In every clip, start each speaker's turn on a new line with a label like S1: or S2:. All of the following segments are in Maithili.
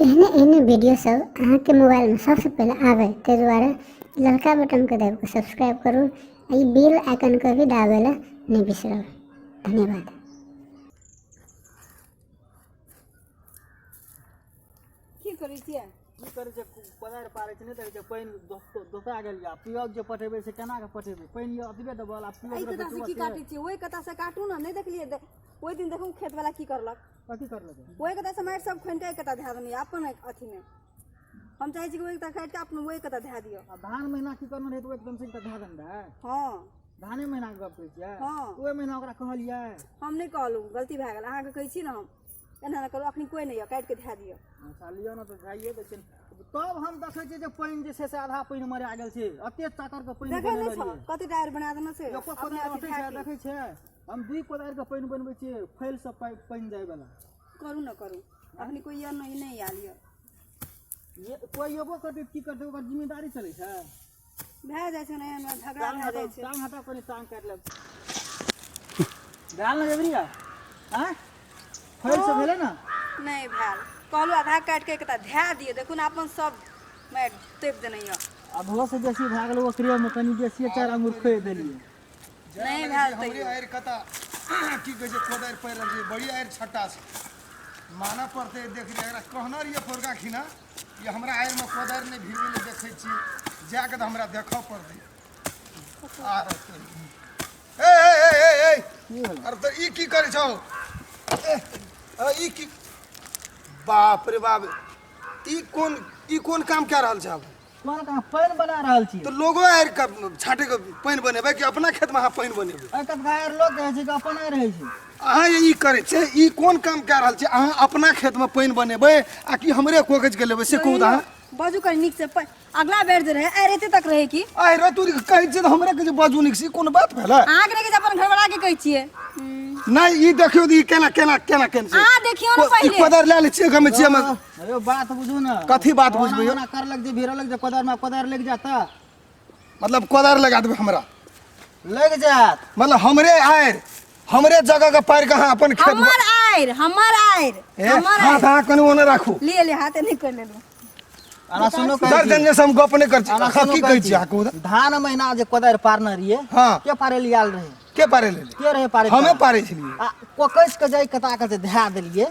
S1: एहने एहने वीडियो सब अहाँके मोबाइलमे सबसँ पहिले आबै ताहि दुआरे ललका बटनके दाबि कऽ सब्सक्राइब करू आ ई बेल आइकनके भी दाबै लए नहि बिसरब। धन्यवाद।
S2: की करै छियै?
S3: की करै छै, कोदारि पारै छै। नहि देखै छै पानि दोपा गेल यऽ। पियब जे पटेबै से केना कऽ पटेबै? पानि यऽ ओतबे देबल आ पियब।
S2: एहि कता से की काटै छियै? ओहि कता से काटू ने। नहि देखलियै ओहि दिन? देखू खेत वाला की करलक।
S3: कथी करलक?
S2: ओहि कता से माटि सब खोनि कऽ एहि कता धए देने अपन अथीमे। हम चाहै छी कि ओहि कता काटि कऽ अपन ओहि कता धए दिअ।
S3: आ धान महीना की करने रहै तऽ ओहि एकदम से धए देने रहै।
S2: हँ,
S3: धाने महीनाके गप कहै छियै?
S2: हँ।
S3: ओहि महीना ओकरा कहलियै?
S2: हम नहि कहलहुँ, गलती भए गेल। अहाँके कहै छी ने हम, एना नहि करू, अखनी कोइ नहि यऽ, काटि कऽ धए दिअ।
S3: अच्छा लिअ ने, तऽ जाइए दै छियै। तब हम देखै छियै जे पानि जे छै से आधा पानि मरा गेल छै। एते चाकर के पानि
S2: देखै नहि
S3: बनेने
S2: छह
S3: रहियै।
S2: कते टायर बना देने छै
S3: एको
S2: अपने
S3: कोदारि
S2: अथी
S3: अटै छै?
S2: धए के।
S3: देखै छै, हम दुई कोदारि के पानि बनबै छियै, फैल से पानि जाय वाला।
S2: करू ने करू, अखनी कोइ यऽ नहि, नहि आयल यऽ।
S3: ये कोइ एबो करतै तऽ की करतै? ओकर जिम्मेदारी चलै छै।
S2: भए जाइ छै ने, एहन झगड़ा
S3: टांग
S2: भए जाइ
S3: हटाउ
S2: छै।
S3: टांग हटाउ, कनि टांग काटि लेब। भेल ने जबरिया? आँय, फैल से भेलै ने?
S2: नहि भेल। कहलहुँ आधा काटि कऽ एकटा धए दिअ, देखू ने अपन सब माटि तोपि देने यऽ।
S3: आधो से बेसी भए गेलै। ओकरेमे कनि बेसिए 4 आंगुर खोलि देलियै।
S2: नहि भेल।
S4: हमरे
S2: तैयो
S4: आरि कता की कहै छै, कोदारि पड़ि रहल छै। बड़ी आरि छट्टा छै, मानऽ पड़तै। देख लिअ, एकरा कहने रहियै पोरका खिना कि हमरा आरिमे कोदारि नहि भिड़बै लए। देखै छी जाके तऽ हमरा देखऽ पड़तै। आर ए ए ए ए ए, अरे तऽ ई की करै छौ? ए, अरे ई की, बाप रे बाप, ई कोन काम कए रहल छै आब?
S3: कोन कहाँ पानि बना रहल छी?
S4: तऽ लोगो आरि के छाँटे के पानि बनेबै कि अपना खेतमे अहाँ पानि बनेबै?
S3: एहि कतका आरि लोक रहै छै कि अपन आरि रहै छै?
S4: अहाँ जे ई करै छै, ई कोन काम कए रहल छी अहाँ? अपना खेतमे पानि बनेबै आ कि हमरे कोगज के लेबै, से कहू तऽ अहाँ।
S2: बाजू कनि नीक से। अगला बेर जे रहै आइ एते तक रहै की?
S4: आइ रे तू कहै छियै तऽ हमरे के जे बाजू नीक से, ई कोन बात भेलै?
S2: अहाँके नहि कहै छी, अपन घरवाला के कहै छियै।
S4: नहि, ई देखियौ तऽ ई केना केना केना केना छै।
S2: अहाँ देखियौ ने
S4: ई
S2: पहिले।
S4: कोदारि लए लै छियै, गमै छियै हम।
S3: अरे बात बुझू ने।
S4: कथी बात बुझबै यौ?
S3: ओना करलक जे भिड़लक जे कोदारि में कोदारि लागि जात।
S4: मतलब कोदारि लगा देबै हमरा?
S3: लागि जायत।
S4: मतलब हमरे आरि हमरे जगह के पारि के अहाँ अपन खेत
S2: हमर आरि, हमर आरि,
S4: ए,
S2: हमर
S4: हाथ
S2: आरि।
S4: अहाँ कनि ओने राखू।
S2: लिए लिए, हाथे नहि कर लेलहुँ।
S3: आना सुनो, कहै
S4: सर
S3: छी।
S4: जन से हम गप नहि कर छी।
S3: आना
S4: हाँ,
S3: सुनो,
S4: की कहै छी अहाँ, कहू तऽ?
S3: धान महीना जे कोदारि पारने रहियै,
S4: हाँ।
S3: के पारे लिए आयल रहै?
S4: के पारे लेले?
S3: के रहे पारे?
S4: हमे पारे छलियै।
S3: आ कोकैस के जाय कता के जे धए देलियै।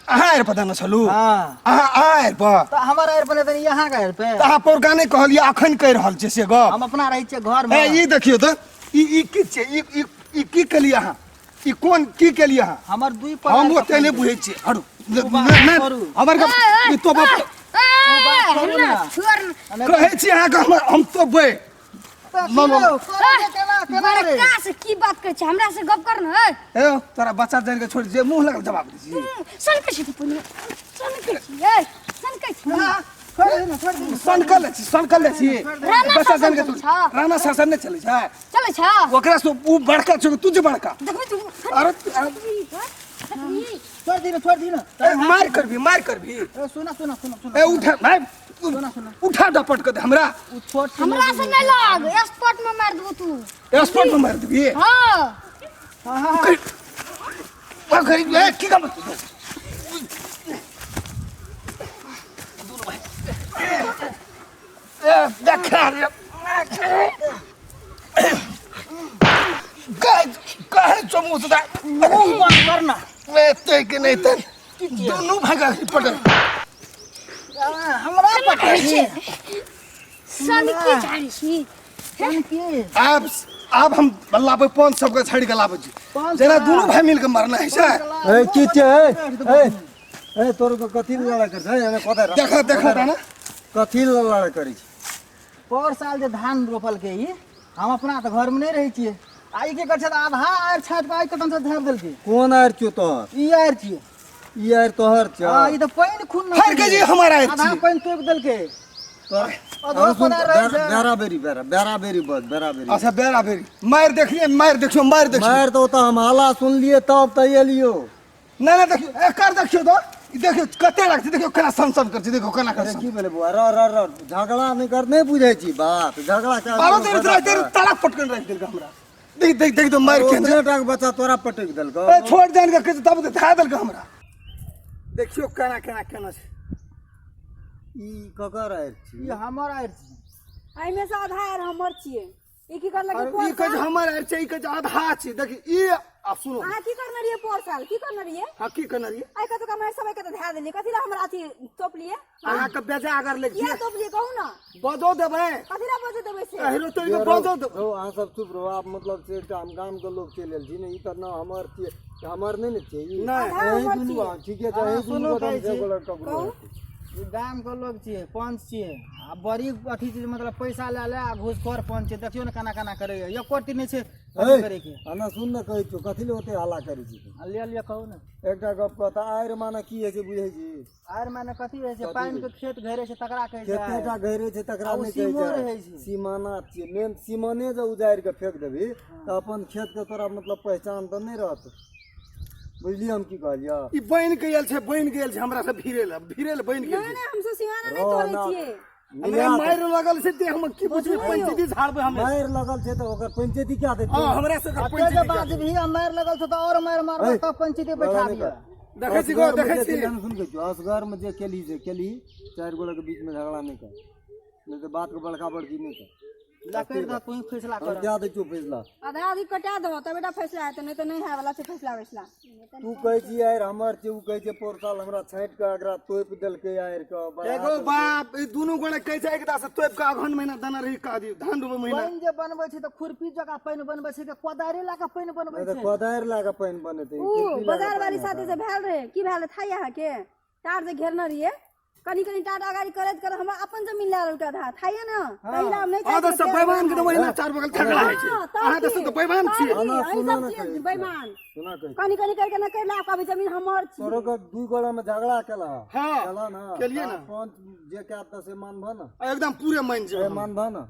S4: अहाँ आरि पर देने छलू?
S3: हाँ।
S4: अहाँ आरि पर?
S3: तऽ हमर आरि पर नहि तऽ अहाँके आरि पे।
S4: तऽ अहाँ पौरका नहि कहलियै, अखन कहि रहल छियै से गप?
S3: हम अपना रहै छियै घर में।
S4: ए, ई देखियौ तऽ ई की छियै? ई ई ई की केलियै अहाँ? ई कोन की केलियै अहाँ?
S3: हमर दुई पर
S4: हम ओते नहि बुझै छियै। हटू।
S3: बात
S4: नहि,
S3: करू।
S4: हमर गप ई तो बाप
S3: बात करू ने।
S1: छोड़ ने।
S4: कहै छी अहाँके हम तोपबै।
S3: केना केना रे?
S1: बड़का से की बात करै छै? हमरा से गप कर ने।
S4: ए, तोरा बच्चा जान के छोड़ जे मुंह लगल जवाब दै छी।
S1: सन के छी तू पहिने, सन के छी, ए सन के छी।
S3: छोड़ दे ने, छोड़ दे ने।
S4: सनकल छी, सनकल छी।
S1: राणा
S4: बच्चा
S1: शासन
S4: जान के
S1: चलै
S4: छोड़।
S1: छ।
S4: राणा शासन नहि चलै छै।
S1: चलै छ।
S4: ओकरा से उ बड़का छै, तू जे बड़का।
S1: देखबी तू।
S4: अरे अरे,
S3: छोड़ दी ने, छोड़ दी ने।
S4: ए, मार करबी, मार करबी।
S3: ए, सुना सुना सुना सुना।
S4: ए, उठा भाई।
S3: सुना सुना।
S4: उठा डपट के दे हमरा।
S3: उ छोट छी।
S1: हमरा से नहीं लग, स्पॉट में मार देबो तू।
S4: स्पॉट में मार देबी?
S1: हाँ।
S3: हाँ हाँ हाँ।
S4: गरीब, ए, की काम? ए, देखा रे, कहे कहे चमू से
S3: मुंह बंद कर ना।
S4: ए ते के नहीं ते दुनू भाई का पटल।
S3: हमरा पकड़ै छी?
S1: सन की झाड़ी छी?
S3: की
S4: आब हम लाबै पाँच सबके छाड़ि के लाबै छी।
S3: पाँच
S4: जेना
S3: सए।
S4: दुनू भाई मिल के मरना है से।
S5: ए, की छै? ए ए ए, तोर के कथी लए लड़ाइ करै छै? एने कथी
S4: देखा देखा ता ना।
S5: कथी लए लड़ाइ करै छै?
S3: पर साल जे धान रोपलकै ई, हम अपना तऽ घरमे नहि रहै छियै आ ई की करै छै तऽ आधा आरि छाटि कऽ आइ कतन से झाड़ि देलकै।
S5: कोन आरि छियौ तोहर?
S3: ई आरि छियै।
S5: ई आरि तोहर छौ?
S3: हँ, ई तऽ पानि खून ने।
S4: हर के जी हमर आरि
S3: आधा
S4: छियै।
S3: पानि तोपि देलकै।
S5: तोहर
S3: अधो
S5: अरे सुन,
S3: कोना रहै छै।
S5: बेरा बेरी बेरा बेरा बेरी बस बेरा बेरी।
S4: अच्छा, बेरा बेरी मारि देखिए, मारि देखियो, मारि देखियो।
S5: मारि तऽ ओतऽ हम हाला सुनलियै तब तऽ एलियो।
S4: नहि नहि, देखियो, एकर देखियो तऽ ई देखियो कते रख छै, देखियो केना सन सन कर छै, देखियो केना कर।
S5: अरे की भेलै बौआ? र र र, झगड़ा नहि कर। नहि बुझै छी बात, झगड़ा कर।
S4: बारो देर राखि देल, ताला पटकन राखि देलकै हमरा। देख देख देख तो मारि के
S5: ओतने टाके बच्चा तोरा पटकि देलकौ?
S4: ए, छोट जान के तब तऽ धरा देलकै हमरा। देखियौ केना केना केना छै।
S5: ई ककर आरि छी?
S3: ई हमर आरि छी।
S2: एहिमे से आधा आरि हमर छियै। ई की करलकै
S4: और
S2: पोर
S4: ई कहै छै
S2: साल?
S4: हमर आरि छै, ई कहै छै आधा छै। देखी ई आ सुनो।
S2: अहाँ की करने रहियै पोर साल? की करने रहियै?
S4: हाँ, की करने रहियै?
S2: आइ कतौ कमाइ सब कतौ धए देलियै, कथी लए हमरा अथी तोपलियै?
S4: अहाँके बेजा अगर लग
S2: किया तोपलियै कहू ने?
S4: बजो देबै।
S2: कथी लए बजो देबै से?
S4: अहिरो तो ई बजो देबै।
S5: रौ, अहाँ सब चुप रहू। आब मतलब से एकटा हम गाम के लोग चलि आयल छी ने, ई तऽ न हमर छियै, हमर नहि ने छियै ई।
S4: नहि।
S2: आधा
S5: अहीं
S2: हमर
S5: दुनू
S2: छियै।
S5: अहाँ ठीके छै,
S3: अहाँ
S5: अहीं दुनू
S3: सुनू
S5: गोटा
S3: कहै
S5: से
S3: छी।
S5: गोटा ककरो
S2: कहू।
S5: हेतै।
S3: ई गाम के लोग छियै, पंच छियै आ बड़ी अथी छै, मतलब पैसा लए लए आ घूसखोर पंच छै। देखियौ ने केना केना करैया, एको रत्ती नहि छै अथी
S5: ए,
S3: करैके।
S5: एना सुन ने कहै छियौ, कथी लए ओते हल्ला करै छी तू?
S3: आ लिअ लिअ कहू ने।
S5: एकटा गप कहता, आरि माने की होइ छै बुझै छी?
S3: आरि माने कथी होइ छै? पानि के खेत घेरे छै तकरा कहै छै।
S5: खेतेटा घेरे छै तकरा
S3: आ ओ
S5: नहि कहै
S3: सीमो
S5: छै।
S3: रहै छै।
S5: सीमाना छियै मेन। सीमाने जे उजाड़ि कऽ फेक देबही तऽ अपन खेत के तोरा मतलब पहचान तऽ नहि रहत। बुझलियै हम की कहलियै?
S4: ई बनि के आयल छै, बनि गेल छै हमरा से भिड़े लए, भिड़े लए बनि गेल
S2: नहि
S4: छै।
S2: नहि, हमसब सिवाना नहि
S5: रौ,
S2: तोड़ै
S5: ना।
S2: छियै।
S4: हमरा मारि लगल छै ते हम की बुझबै? पंचायती झाड़बै हम।
S5: मारि लगल छै तऽ ओकर पंचायती क्या देतै?
S4: हाँ, हमरा से ओकर
S3: एते जे
S4: पंचायती
S3: बात भी आ मारि लगल छै तऽ और मारि मारबै
S5: ए,
S3: तब पंचायती बैठा
S5: लड़ाइ नहि
S3: दिअ।
S5: कर।
S4: देखै छी गो,
S5: असगरमे
S4: देखै
S5: जे
S4: छी।
S5: केलही, सुन कहै छियौ, असगरमे जे केलही से केलही, चारि गोटे के बीच में झगड़ा नहि कर, नहि तऽ बात के बड़का बड़की नहि कर।
S3: लकड़ि दऽ तू फैसला
S5: हम
S3: कर।
S5: क्या दै छियौ फैसला?
S2: आधा आधी कटा देबो तब बेटा फैसला हेतै, नहि तऽ नहि होय वाला छै फैसला वैसला।
S5: तू कहै छी आरि हमर छै, ओ कहै छै पोर साल हमरा छाँटि कऽ एकरा तोपि देलकै आरि के बड़ा।
S4: एगो बाप ई दुनू गोटे कहै छै एकदा से तोपि के अगहन महीना देने रही कह दियौ धान रोपै महीना।
S3: पानि जे बनबै छै तऽ खुरपी जकाँ पानि बनबै छै कि कोदारि लए कऽ पानि बनबै
S5: नहि तऽ
S3: छै?
S5: कोदारि लए कऽ पानि बनेतै?
S2: ऊ बाजार वाली साथी से भेल रहे, की भेल रहे थाई? अहाँके टार जे घेरने रहियै, कनी कनी टाट अगाड़ी करैत करैत हमरा अपन जमीन लए लेलकै आधा, थाइए ने, ताहि लए हम नहि
S4: अहाँ
S2: चाहै
S4: तऽ
S2: छियै
S4: सब
S2: फेर
S4: बेईमान के तऽ ओहिना चार बगल झगड़ा होइ छै।
S2: हाँ, तब
S4: अहाँ तऽ
S2: की?
S4: सब तऽ बेईमान
S2: तब
S4: छियै।
S2: की?
S5: आना
S2: अहीं
S5: सुना
S2: सब
S5: ने
S2: छियै
S5: कहै छी।
S2: बेईमान।
S5: सुना कहै छी।
S2: कनी कनी करके न करि कभी जमीन हमर छी।
S5: तोरो के दू गोड़ा में झगड़ा केला?
S4: हाँ,
S5: केला ना?
S4: केलियै ना।
S5: पंच जे कए तऽ से मानबह ने?
S4: एकदम पूरे मानि
S5: से
S4: जेबै हम।
S5: मानबह ने?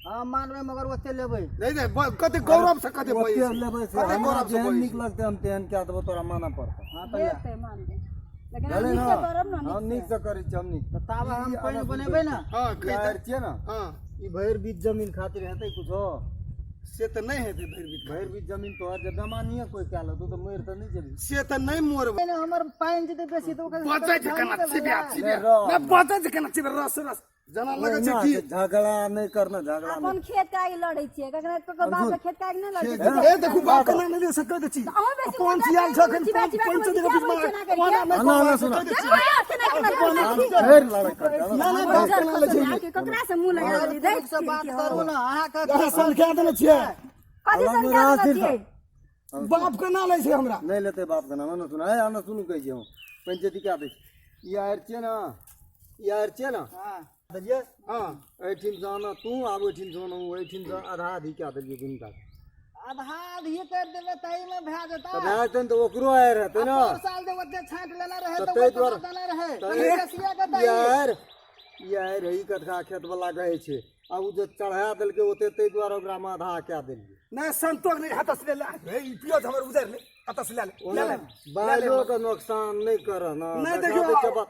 S3: हाँ मानबै, मगर ओते लेबै
S4: नहीं नहीं, कते गौरव से कते
S5: ओते
S4: बजै छै।
S5: लेबै से
S4: कते
S5: हमरा
S4: गौरव से
S5: जेहन
S4: बजै
S5: नीक
S4: छै।
S5: लगतै हम तेहन कए देबौ, तोरा मानऽ पड़तौ।
S3: हाँ तऽ लिअ।
S2: हेतै मानबै, लेकिन हम
S5: भेलै
S2: नीक
S5: ने?
S2: से करब ने?
S5: हम
S2: नीक
S5: नीक से करै छी, हम नीक।
S3: तऽ ताबे हम
S5: ई
S3: पानि
S5: आना
S3: बनेबै ने।
S4: हाँ,
S5: ई
S4: कहि
S5: आरि छियै ने?
S4: हाँ।
S5: ई भरि बीच जमीन खातिर हेतै कुछो?
S4: से तऽ नहि हेतै भरि बीच।
S5: भरि बीच जमीन तोहर जे बेमानिये कोइ कए लेतौ तऽ मरि तऽ नहि जेबही?
S4: से तऽ नहि मरबै।
S3: पानि हमर पानि जेतै बेसी तऽ ओकर
S4: बचै छै केना चिबिया चिबिया।
S5: नहि, रह।
S4: नहि बचै छै केना चिबिया, रस रस जेना लगै छै
S5: ओहिना
S4: की
S5: छै, झगड़ा नहि करना, झगड़ा
S2: अपन
S5: नहि।
S2: खेत के आगे लड़ै छियै, ककरा ककर बाप के खेत के आगे नहि लड़ै छियै।
S4: ए देखू, बाप के नाम नहि से कहि दै छी।
S2: अहूँ बेसी
S4: कोन
S2: मोटा
S4: सियाल छै एखन?
S2: चिबा चिबा
S4: पंच
S2: के
S4: देखै बीच में
S2: चिबा चिबा
S4: कोना नहि
S5: आना, आना,
S4: कहबै,
S5: सुना।
S4: कहि दै छी।
S5: फेर लड़ाइ करतै, आना।
S4: नहि नहि, बाप के नाम लै छै।
S2: ककरा से मुंह लगा देली देख
S3: से बात करू ने अहाँके।
S4: अहाँ सनखा देने छियै।
S2: कथी
S5: अलग
S2: संख्या
S5: राज
S2: देने छियै?
S4: बाप के नाम लै छै हमरा।
S5: नहि लेतै बाप के नाम। आना सुना, ए आना सुनू, कहै छियै हम पंचायती कए दै छी। ई आरि छियै ने? ई आरि छियै ने?
S3: हाँ।
S5: देलियै।
S4: हाँ।
S5: एहिठिन से आना तू, आब ओहिठिन से आना ओ, एहिठिन से आधा आधी कए देलियै दुनूटा के।
S3: आधा आधी करि देबै ताहिमे भए जेतै?
S5: तऽ भए जेतै ने तऽ ओकरो आरि हेतै ने।
S3: चारि साल जे ओते छाँटि लेने रहै
S5: तऽ
S3: तऽ
S5: ताहि
S3: ओते
S5: दुआरे
S3: देने रहै
S5: तऽ
S3: कनि बेसिए के
S5: ई
S3: दही।
S5: आरि, ई आरि ई कतका खेत वाला कहै छै आ ओ जे चढ़ा देलकै ओते, ताहि दुआरे ओकरामे आधा कए देलियै।
S4: नहि संतोष नहि हाथ से ले ले, ई पियो हमर उजर ले, हाथ से ले ले, ले ले।
S5: बालो के नुकसान नहि करह ने।
S4: नहि,
S5: देखा
S4: देखियौ।
S5: दै छै बात।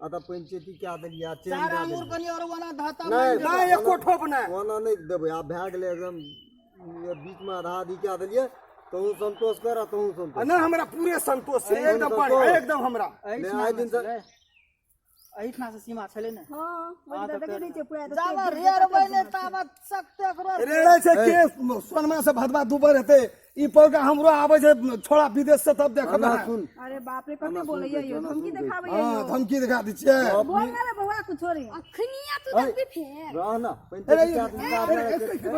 S5: आ तऽ पंचायती कए देलियै आ चैन
S3: चारि
S5: दए
S3: आंगुर
S5: देलियै।
S3: कनि और ओना धता।
S5: नहि।
S4: नहि, एको ठोप नहि।
S5: ओना नहि देबै। आब भए गेलै एकदम बीचमे आधा आधी कए देलियै, तहूँ संतोष कर आ तहूँ
S4: आ
S5: संतोष।
S4: नहि, हमरा पूरे संतोष छै, एकदम बढ़िया एकदम हमरा।
S5: नहि, आइ दिन से
S3: एहिठिना से सीमा छलै ने?
S2: हाँ, ओहि तऽ देखै नहि छियै पूरा।
S3: जाबे रेड़बै नहि ताबे सकते एकरो।
S4: रेड़े छै के? सोनमा से भदवा दुबर हेतै ई पौका। हमरो आबै छै छोड़ा विदेश से, तब देखब।
S5: आना सुन।
S2: अरे बाप रे, कते बोलैया यो, धमकी देखाबैया।
S4: हाँ।
S2: यो
S4: धमकी देखा दै छियै।
S2: बोल ना रे बौआ, कुछो रे।
S1: अखनिया तू देखबी फेर।
S5: रह ना।
S4: अरे,
S5: पंचायती कए देलियै, आब
S4: अरे,
S5: लड़ाइ कर।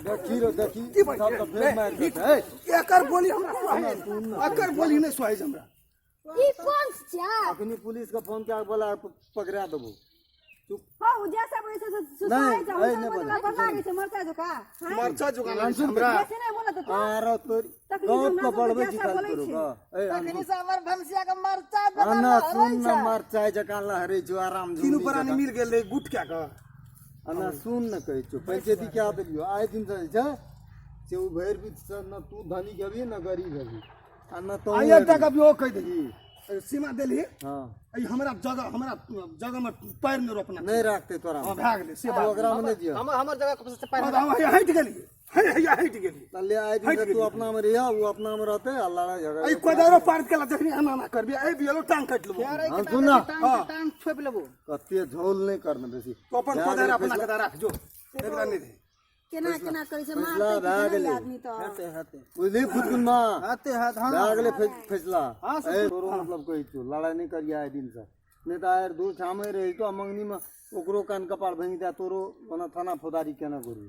S5: देखी रो देखी, सब तऽ फेर मारि देतै। ए,
S4: एकर बोली हमरा सुहाइ, एकर बोली नहि सुहाइ छै हमरा।
S1: ई कोन छै?
S5: अखनी पुलिस के फोन कए के बोला पकड़ा देबो, चुप।
S2: हाँ, उ जैसा वैसे से सुसाइ
S5: नहीं,
S2: छै,
S5: नहीं,
S2: हम
S5: नहीं
S2: सब
S5: बोले।
S2: बता लागै छै मरचा जोका।
S4: मरचा जोका लागै छै हमरा।
S2: वैसे नहीं बोलत तू।
S5: आरो तोरी
S2: तखनी
S5: गप
S2: हमरा
S5: के
S2: सबके
S5: बढ़बै छी
S2: जैसा
S5: खाली
S2: बोलै
S5: करू
S2: छै।
S5: गऽ। ए,
S3: तखनी से हमर भनसिया के मरचा
S5: आना सुन न, मरचाइ जकाँ लहरै छौ आराम
S4: तीनू
S5: झुमरी
S4: प्राणी
S5: जकाँ।
S4: मिल गेल रहै गुट कए कऽ।
S5: आना सुन न, कहै छियौ पंचायती कए देलियौ। आइ दिन से जे छै से ओ भरि बीच से न तू धनिक हेबही न गरीब हेबही आ न
S4: आ
S5: तोहूँ
S4: एकटा
S5: हेबही।
S4: गप इहो कहि दै।
S5: की?
S4: सीमा देलही।
S5: हँ।
S4: ई हमरा जगह, हमरा जगह में पैर नहि रोपना।
S5: नहि राखतै तोरा।
S4: हँ, भए गेलै से बात।
S5: ओकरा मे नहि दिअ।
S3: हमर हमर जगह के पैर।
S4: हँ, तऽ हम हैया हटि गेलियै, हैया हटि गेलियै।
S5: तऽ ले आइ दिन तू अपना मे रहिया, ओ अपना मे रहतै आ लड़ाइ झगड़ा।
S4: ई कोदारो पार केला जखनी एना एना करबी, आबि गेलो, टांग काटि लेबो।
S5: हँ, सुन ना।
S3: टांग छोपि लेबो।
S5: कते झोल नहि करना बेसी।
S4: तो अपन
S5: भए
S4: कोदारि
S5: गेलै।
S4: अपना
S5: फैसला।
S4: के राख जो, एकरा नहि दे।
S2: केना केना करै छै?
S5: फैसला
S2: मारतै
S5: भए
S2: कि
S5: गेलै।
S2: नहि आदमी तऽ
S3: हेतै हेतै।
S5: बुझली फुटकुनमा?
S3: हेतै हेत, हँ।
S5: भए गेलै फैसला।
S3: हँ,
S5: ए, तोरो मतलब कहै छियौ, लड़ाइ नहि करिया आइ दिनसँ, नहि तऽ आइ दू ठामे रहि तो मंगनीमे ओकरो कान कपार भाঙि जाय, तोरो ओना थाना फौदारी केना करू।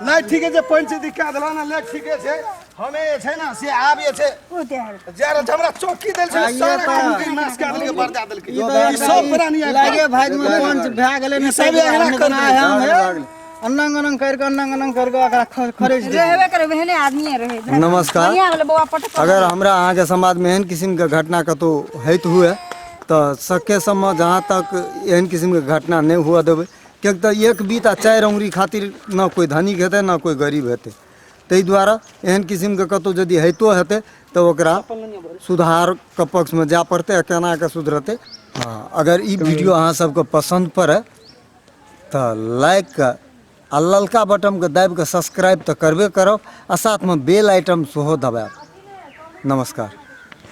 S4: नहि, ठीके छै, पंचायती कए देलऽ ने। ले, ठीके छै, हमे जे छै ने से आब जे छै जे रहल छै, हमरा चौकी देल छै, सारा कम्युनिटी नाश कए देलकै, बर्दा देलकै। ई सब प्राणी आबि
S3: लागे भागमे पंच भए गेलै ने।
S4: ई सब एहना कर देलकै।
S3: हम अनंग अनंग करि कऽ, अनंग अनंग करि कऽ ओकरा खरेच दे।
S2: रहबे करे, ओहने आदमीए रहे।
S5: नमस्कार।
S2: बढ़िया भेलै बौआ पटक।
S5: अगर हमरा अहाँके समाजमे एहन किसिमके घटना कतहु होइत हुए तऽ सके सबमे जहाँ तक एहन किसिमके घटना नहि हुअ देबै, किएक तऽ एक बीत आ 4 अङ्गुरी खातिर ने कोइ धनिक हेतै ने कोइ गरीब हेतै। ताहि दुआरे एहन किसिमके कतहु यदि होइतो हेतै तऽ ओकरा सुधारके पक्षमे जाय पड़तै आ केना कऽ सुधरतै। हँ, अगर ई वीडियो अहाँ सबके पसन्द पड़य तऽ लाइक आ ललका बटनके दाबि कऽ सब्सक्राइब तऽ करबे करब आ साथमे बेल आइटम सेहो दबायब। नमस्कार।